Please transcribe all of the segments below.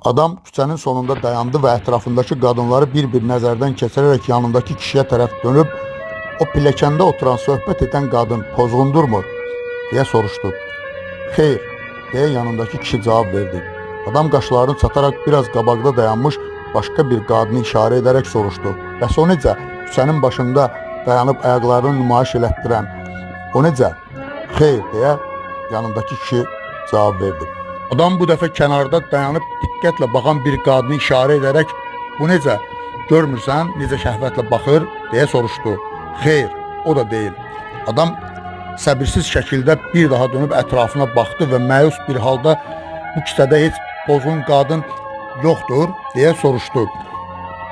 Adam küçənin sonunda dayandı və ətrafındakı qadınları bir-bir nəzərdən keçirərək yanındakı kişiyə tərəf dönüb, o pilləkəndə oturan söhbət edən qadın pozğundurmu? Deyə soruşdu. Xeyr, deyə yanındakı kişi cavab verdi. Adam qaşlarını çataraq biraz qabaqda dayanmış başqa bir qadını işarə edərək soruşdu. Bəs o necə? Küçənin başında dayanıb ayaqlarını nümayiş elətdirən o necə? Xeyr, deyə yanındakı kişi cavab verdi. Adam bu dəfə kənarda dayanıb diqqətlə baxan bir qadını işarə edərək bu necə? Görmürsən necə şəhvətlə baxır? Deyə soruşdu. Xeyr, o da deyil. Adam səbirsiz şəkildə bir daha dönüb ətrafına baxdı və məyus bir halda bu küçədə heç pozğun qadın yoxdur deyə soruşdu.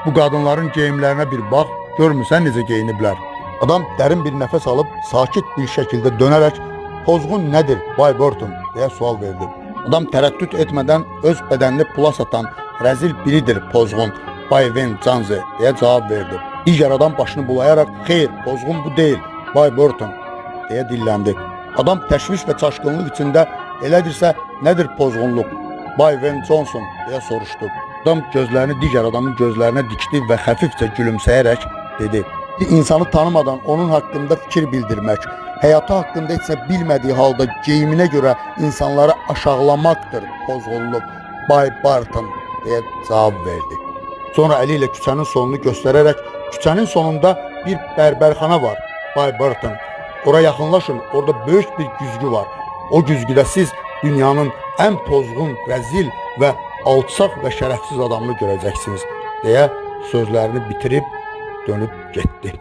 Bu qadınların geyimlərinə bir bax, görmürsən necə geyiniblər? Adam dərin bir nəfəs alıb sakit bir şəkildə dönərək pozğun nədir, Bay Burton deyə sual verdi. Adam tərəddüd etmədən öz bədənini pula satan rəzil biridir pozğun, Bay Van Janze deyə cavab verdi. Digər adam başını bulayaraq xeyr, pozğun bu deyil, Bay Burton deyə dilləndi. Adam təşviş və çaşqınlıq içində elədirsə nədir pozğunluq? Bay Van Johnson deyə soruşdu. Adam gözlərini digər adamın gözlərinə dikdi və xəfifcə gülümsəyərək dedi: Bir insanı tanımadan onun haqqında fikir bildirmək, həyatı haqqında heç nə bilmədiyi halda geyiminə görə insanları aşağılamaqdır pozğunluq. Bay Barton deyə cavab verdi. Sonra əli ilə küçənin sonunu göstərərək küçənin sonunda bir bərbərxana var, Bay Barton. Ora yaxınlaşın, orada böyük bir güzgü var. O güzgüdə siz dünyanın ən pozğun, rəzil və alçaq və şərəfsiz adamını görəcəksiniz, deyə sözlərini bitirib dönüb getdi.